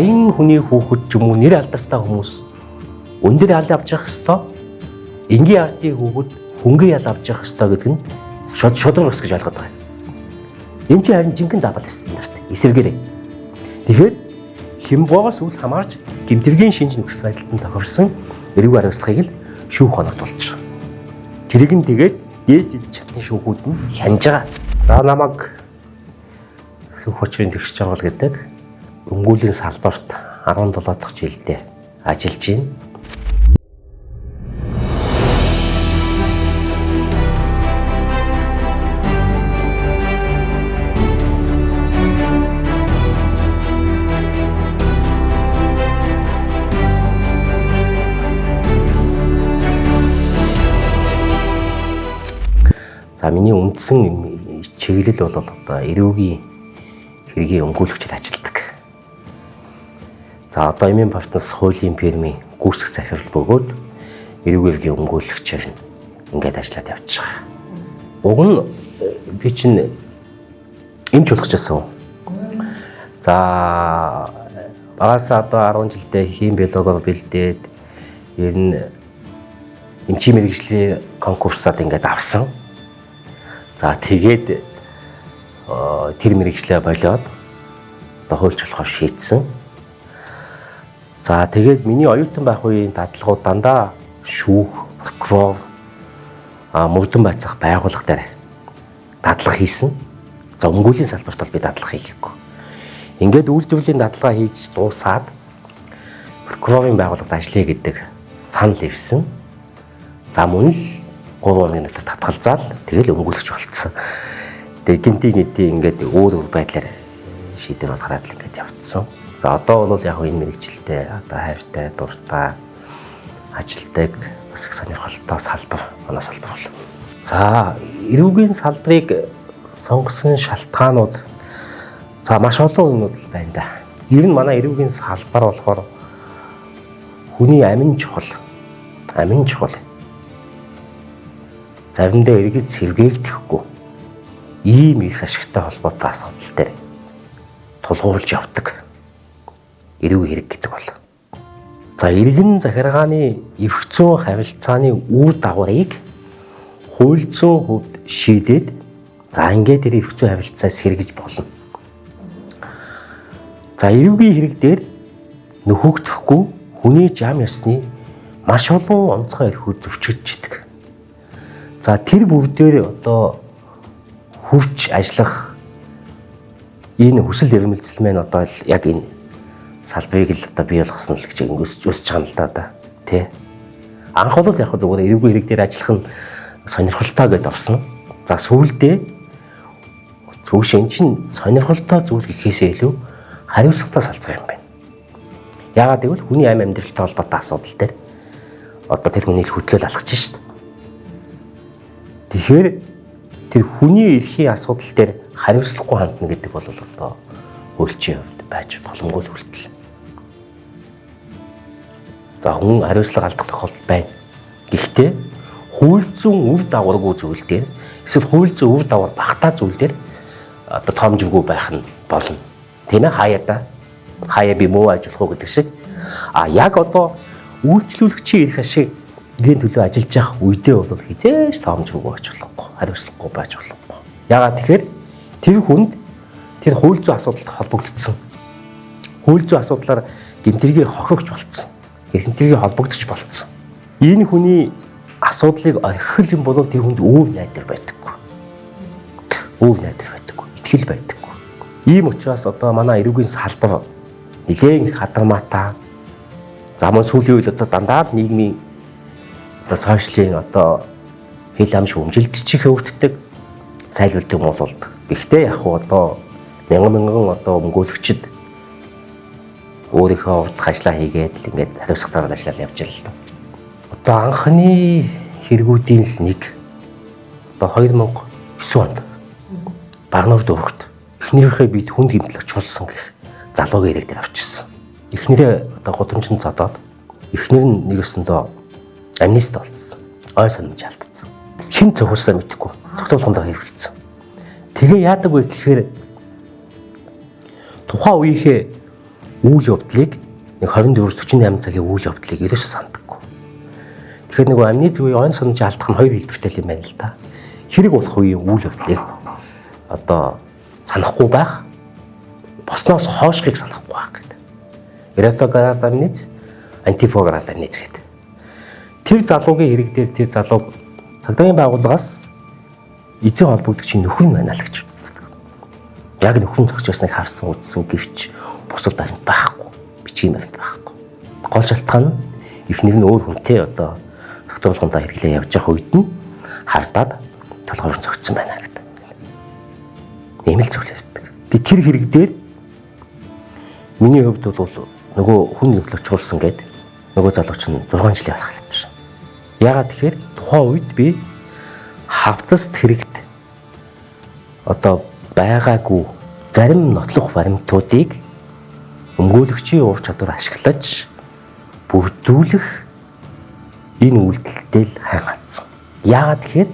Баян хүний хүүхэд ч юм уу нэр алдартай хүмүүс өндөр ял авч явах ёстой. Энгийн ардын хүүхэд хөнгөн ял авч явах ёстой гэдэг нь шударга ёс гэж ойлгоод байгаа юм. Энэ чинь харин жинхэнэ double standard. Эсэргээрээ. Тэгэхээр хямбогоос үл хамаарч гэмтэргийн шинж нөхцөл байдалд нь тохирсон эрүүг хариуцлагыг л шүүх оногдуулж байгаа. Тэрийг нь тэгээд дээд чатны шүүхүүд нь хянаж байгаа. За намайг Сүх очрын тэгш жаргал гэдэг өмгөөлийн салбарт 17 дахь жилдээ ажиллаж байна. За миний үндсэн чиглэл бол одоо эрүүгийн хэргийн өмгөөлөгчд ажилладаг. За одоо Эмийн Партнерс хуулийн фирмийн гүйцэтгэх захирал бөгөөд эрүүг хэргийн өмгөөлөгчөөр ингээд ажиллаад явж байгаа. Уг нь би чинь эмч болох гэсэн. За багасаа одоо 10 жилдээ хим биологоор бэлдээд ер нь эмчийн мэргэжлийн конкурсаад ингээд авсан. За тэгээд тэр мэргэжлээ болиод одоо хуульч болохоор шийдсэн. За тэгээд миний оюутан байх үеийн дадлагууд дандаа шүүх, прокурор, мөрдөн байцаах байгууллага дээр дадлага хийсэн. За өмгөөлийн салбарт бол би дадлага хийгээгүй. Ингээд үйлдвэрлэлийн дадлага хийж дуусаад прокурорын байгууллагад ажиллая гэдэг санал ирсэн. За мөн л 3 хоногийн дотор татгалзаал тэгэл өмгөөлөгч болцсон. Тэгээ гинти гинти ингээд өөр өөр байдлаар шийдвэр бол гараад л ингээд явцсан. За одоо бол яг энэ мэрэгчлээ одоо хайртай, дуртай ажилтдаг бас их сонирхолтой салбар, манай салбар бол. За эрүүгийн салбарыг сонгосон шалтгаанууд за маш олон юмнууд л байна да. Ер нь манай эрүүгийн салбар болохоор хүний амин чухал. Амин чухал. Заримдаа эргэж сэргээгдэхгүй ийм их ашигтай холбоотой асуудал дээр тулгуурлаж явдаг. Эрүүг хэрэг гэдэг бол. За иргэн захиргааны эрх зүйн харилцааны үр дагаврыг хууль зүйн хувьд шийдээд за ингээд тэр эрх зүйн харилцаа сэргэж болно. За эрүүгийн хэрэг дээр нөхөгдөхгүй хүний жам ёсны маш олон онцгой эрхүүд зөрчигдчихдэг. За тэр бүр дээр одоо хурц ажиллах энэ хүсэл эрмэлзэл маань одоо л яг энэ салбарыг л одоо бий болгосон л гэж өсөж байгаа юм л да тий. Анх бол яг зүгээр эрүүгийн хэрэг дээр ажиллах нь сонирхолтой гэдээ орсон. За сүүлдээ зүгш эн чинь сонирхолтой зүйл гэхээсээ илүү хариуцлагатай салбар юм байна. Яагаад гэвэл хүний амь амьдралтай холбоотой асуудал дээр одоо тэр хүний хөтлөөл алхаж шít. Тэгэхээр тэр хүний эрхийн асуудал дээр хариуцлагагүй хандна гэдэг бол одоо хуульчийн хувьд байж боломгүй л хүртэл. За хүн хариуцлага алдах тохиолдол байна. Гэхдээ хууль зүйн үр дагаваргүй зүйл дээр эсвэл хууль зүйн үр дагавар багтаа зүйл дээр одоо тоомжиргүй байх нь болно. Тийм ээ хаяа да. Хаяа би муу ажиллах уу гэдэг шиг. А яг одоо үйлчлүүлэгчийн эрх ашигын төлөө ажиллаж явах үедээ бол хизээш тоомжиргүй байж болохгүй, хариуцлагагүй байж болохгүй. Яагаад тэгэхээр тэр хүнд тэр хууль зүйн асуудалд холбогдсон. Хууль зүйн асуудлаар гэмтэргийн хохирогч болцсон. Гэмтэргийн холбогдож болцсон. Энэ хүний асуудлыг орхих юм бол тэр хүнд өөр найдвар байдаггүй. Өөр найдвар байдаггүй. Итгэл байдаггүй. Ийм учраас одоо манай эрүүгийн салбар нэлээд хадармаатай. За мөн сүүлийн үед одоо дандаа л нийгмийн одоо сошиалын одоо хэл ам шүүмжилт чих өвддөг, сайлбардаг муулуулдаг. Гэхдээ яг хуу одоо мянган мянган одоо өмгөөлөгчд өөрийнхөө урдах ажлаа хийгээд л ингээд хариуцлагатайгаар ажиллаад явж байгаа л да. Одоо анхны хэрэгүүдийн л нэг одоо 2009 онд Багнуур дүүрэгт эхнэрийнхээ бид хүнд гэмтэл очруулсан гэх залуугийн хэрэг дээр орчихсон. Эхнэрээ одоо гудамжинд зодоод эхнэр нь нэг өсөндөө амнист олдсон. Ой санамж алдсан. Хэн цохилсоо мэдэхгүй. Цогтуулгондоо хэрэгэлсэн. Тэгээ яадаг вэ гэхээр тухайн үеийнхээ үйл явдлыг нэг 24-48 цагийн үйл явдлыг ерөөсөө сандаггүй. Тэгэхээр нөгөө амны зүгийн он сунж алдах нь хоёр хэлбэртэй юм байна л да. Хэрэг болох үеийн үйл явдлыг одоо санахгүй байх, босноос хойшхыг санахгүй байх гэдэг. Ретроград амниз, антифоград амниз гэдэг. Тэр залуугийн хэрэг дээр тэр залууг цагдаагийн байгууллагаас эзэн холбогдогчийн нөхөр нь байна л гэж үздэг. Яг нөхөр нь зогсож байсныг харсан, үзсэн гэрч бусад баримт байхгүй, бичгийн баримт байхгүй. Гол шалтгаан нь эхнэр нь өөр хүнтэй одоо цогтуулгандаа хэрэглээ явж явах үед нь хардаад толгоор зөгцсөн байна гэдэг. Ийм л зүйл ярьдаг. Тэр хэрэг дээр миний хувьд бол нөгөө хүн нөлөөлчихүүлсэн гээд нөгөө залууч нь 6 жилийн арга авчихсан. Яагаад тэгэхээр тухайн үед би хавцаст хэрэгт одоо байгаагүй зарим нотлох баримтуудыг өмгөөлөгчийн ур чадвар ашиглаж бүрдүүлэх энэ үйлдэлтэй л хайн хандсан. Яагаад тэгэхээр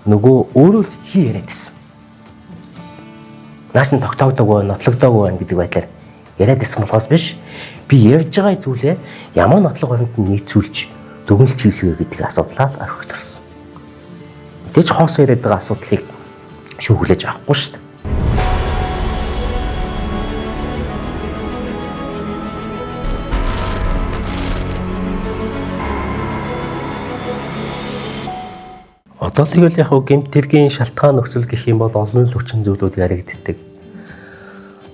нөгөө өөрөө л хий яриад байсан. Нааш нь тогтоогдоогүй, нотлогдоогүй байна гэдэг байдлаар яриад байсан болохоос биш. Би ярьж байгаа зүйлээ ямар нотлох баримтанд нийцүүлж дүгнэлт хийх вэ гэдэг асуудлаа л орхигдсон. Мэдээж хоос яриад байгаа асуудлыг шүүхлэж авахгүй шүү дээ. Одоо тэгэл яг гэмт хэргийн шалтгаан нөхцөл гэх юм бол олон л хүчин зүйлүүд яригддаг.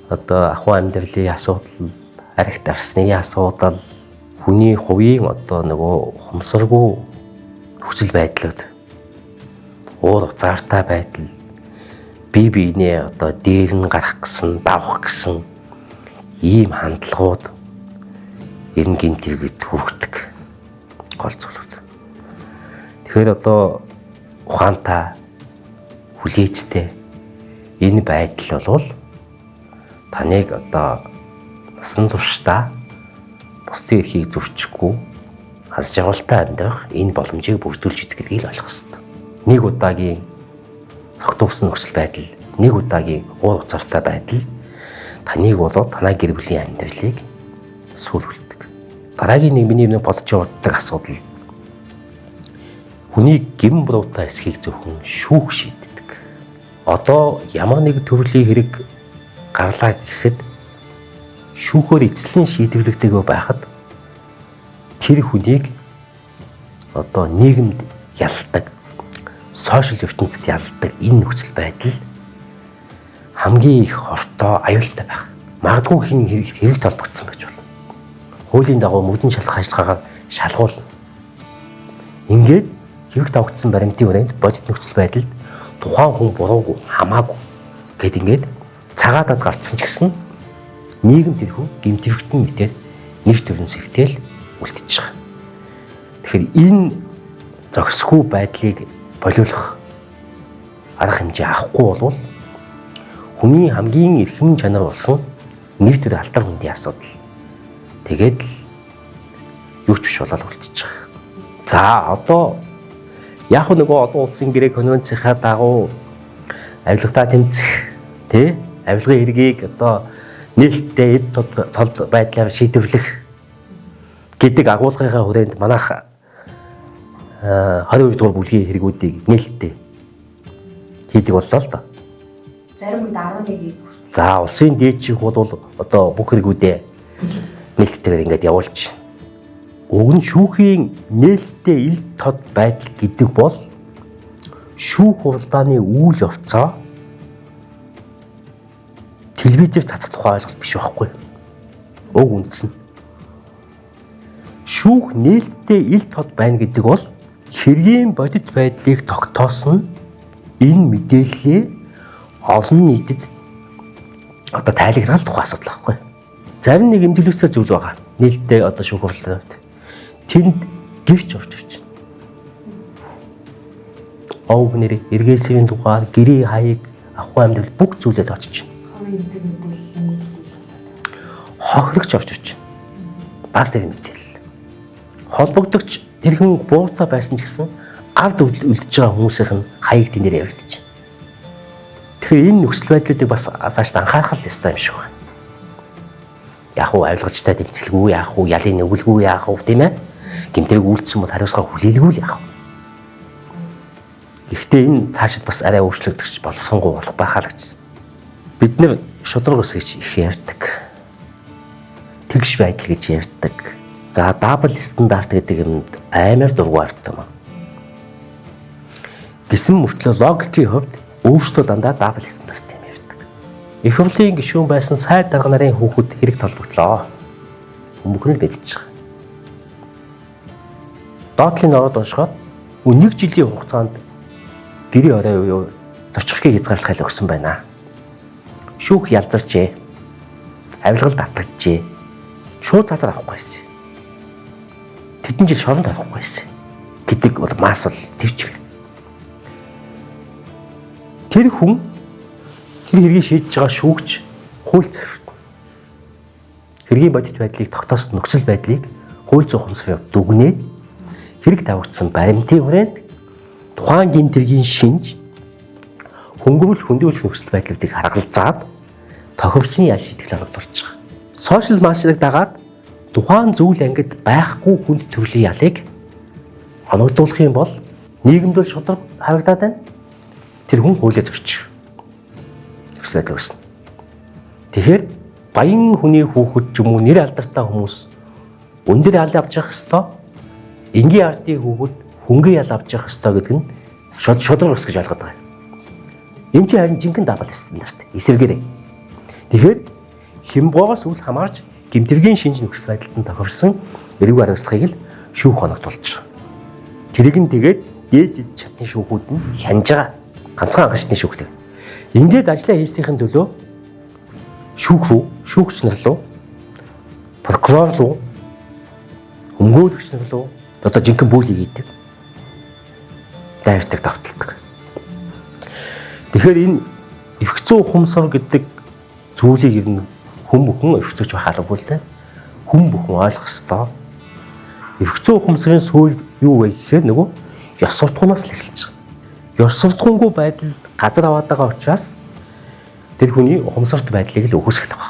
Одоо ахуй амьдралын асуудал, архит арсны асуудал, хүний хувийн одоо нөгөө ухамсаргүй нөхцөл байдлууд, уур уцаартай байдал, бие биенээ одоо дээр нь гарах гэсэн, давах гэсэн ийм хандлагууд ер нь гэмт хэрэгт хүргэдэг гол зүйлүүд. Тэгэхээр одоо ухаантай, хүлээцтэй энэ байдал бол таныг одоо насан туршдаа бусдын эрхийг зөрчихгүй хас жаргалтай амьдрах энэ боломжийг бүрдүүлж идэх гэдгийг л ойлгох ёстой. Нэг удаагийн цогтуурсан нөхцөл байдал, нэг удаагийн уур уцаартай байдал таныг болоод танай гэр бүлийн амьдралыг сүрүүлдэг. Дараагийн нэг миний нэг бодож явдаг асуудал хүний гэм буруутай эсхийг зөвхөн шүүх шийддэг. Одоо ямар нэг төрлийн хэрэг гарлаа гэхэд шүүхөөр эцэслэн шийдвэрлэгдэг байхад тэр хүнийг одоо нийгэмд ялдаг, сошиал ертөнцид ялдаг энэ нөхцөл байдал хамгийн их хортой, аюултай байх. Магадгүй хин хэрэг толбогдсон байж болно. Хуулийн дагуу мөрдөн шалах ажиллагаагаар шалгуулна. Ингээд хэрэг давагдсан баримтын хүрээнд бодит нөхцөл байдалд тухайн хүн буруугүй, хамаагүй гэд ингээд цагаатад гарцсан ч гэсэн нийгэм тэр хүн гэмт хэрэгтэн мэдээд нэр төрн сэвтэл үлдчихэж байгаа. Тэгэхээр энэ зохисгүй байдлыг болиулах арга хэмжээ авахгүй болвол хүний хамгийн эрхэм чанар болсон нэр төр алдар хүндийн асуудал. Тэгээд л юу ч биш болоод үлдчихэж байгаа. За одоо яг нөгөө олон улсын гэрээ конвенцийнхаа дагуу авилгатаа тэмцэх, тий, авилгын хэргийг одоо нээлттэй эд толд байдлаар шийдвэрлэх гэдэг агуулгынхаа хүрээнд манайх 22 дугаар бүлгийн хэрэгүүдийг нээлттэй хийдэг боллоо л доо. Зарим үед 11-ийг хүртэл. За улсын дээд чих бол одоо бүх хэрэгүүдээ нээлттэйгээр ингээд явуулж. Уг нь шүүхийн нээлттэй ил тод байдал гэдэг бол шүүх хуралдааны үйл явцаа телевизээр цацах тухай ойлголт биш байхгүй. Уг үндсэн. Шүүх нээлттэй ил тод байна гэдэг бол хэргийн бодит байдлыг тогтоосон энэ мэдээллээ олон нийтэд одоо тайлбарлах тухай асуудал байхгүй. Зарим нэг эмзэглүүлсэн зүйл байгаа. Нээлттэй одоо шүүх хуралдааны хувьд. Тэнд гэрч орж ирж байна. Овг нэр, эргэлзээний дугаар, гэрээ хаяг, ахуй амьдрал бүх зүйлээ очиж байна. Хувийн эмзэг мэдээлэл нийтлэл болоод. Хохирогч орж ирж байна. Бас тэр мэдээлэл. Холбогдогч тэр хүн бууртай байсан ч гэсэн ард үлдэж байгаа хүмүүсийнх нь хаяг тэнээр явагдаж байна. Тэгэхээр энэ нөхцөл байдлуудыг бас цаашд анхаарах л ёстой юм шиг байна. Яг уу авилгачтай дэмцэлгүй, яах уу, ялын нүгэлгүй яах уу, тийм ээ? Гэмтрийг үйлдсэн бол хариуцлага хүлээлгүй л яах вэ? Гэхдээ энэ цаашид бас арай өөрчлөгдөж боловсронгуй болох байхаа л гэж. Бид нэр шударга ус гэж их ярьдаг. Тэгш байдал гэж ярьдаг. За double standard гэдэг юмд аймаар дургүй ард юм. Гэсэн мөртлөө логикийн хувьд өөрсдөө дандаа double standard юм ярьдаг. Их хурлын гишүүн байсан сайд дарга нарын хүүхэд хэрэг толбогдлоо. Хүмүүхэн л бэлдэж байгаа. Доотлын ороод уншихад нэг жилийн хугацаанд гэрээ орой юу зорчихгийг хязгаарлах өгсөн байна. Шүүх ялзарчээ. Авилгал давтагджээ. Шууд цазаар авахгүй байсан. Тэдэн жил шоронд орохгүй байсан гэдэг бол мас бол тэр чигээр. Тэр хүн тэр хэргийг шийдэж байгаа шүүгч хууль захирдаг. Хэргийн бодит байдлыг тогтоосон нөхцөл байдлыг хууль зүйн ухамсарын дүгнээд хэрэг тавигдсан баримтын хүрээнд тухайн гэмт хэргийн шинж хөнгөрүүлэх хөндиулэх нөхцөл байдлуудыг харгалзаад тохирсон ял шийтгэл онгодуулж байгаа. Сошиал массыг дагаад тухайн зүйл ангид байхгүй хүнд төрлийн ялыг оногдуулах юм бол нийгэмд бол шударга харагдаад байна. Тэр хүн хуулиа зөрчих нөхцөл байдал үүснэ. Тэгэхээр баян хүний хүүхэд ч юм уу нэр алдартай хүмүүс өндөр ял авч явах ёстой. Энгийн ардын хүүхэд хөнгөн ял авч явах ёстой гэдэг нь шударга ус гэж ойлгоод байгаа юм. Энэ чинь харин жинхэнэ double standard. Эсэргээрээ. Тэгэхээр хямбогоос үл хамаарч гэмт хэргийн шинж нөхцөл байдалд нь тохирсон эрүүг хариуцлагыг л шүүх оногдуулж байгаа. Тэрийг нь тэгээд дээд шатны шүүхүүд нь хянаж байгаа. Ганцхан анхан шатны шүүхтэй. Ингээд ажлаа хийснийхэн төлөө шүүх рүү, шүүгч нар руу, прокурор руу, өмгөөлөгч нар руу одоо жинхэнэ bully хийдэг. Дайрдаг, давталдаг. Тэгэхээр энэ эрх зүйн ухамсар гэдэг зүйлийг ер нь хүн бүхэн эрх зүйч байх албагүй л дээ. Хүн бүхэн ойлгох ёстой. Эрх зүйн ухамсарын суурь юу вэ гэхээр нөгөө ёс суртахуунаас л эхэлж байгаа. Ёс суртахуунгүй байдал газар аваад байгаа учраас тэр хүний ухамсарт байдлыг л үхүйсгэх байгаа.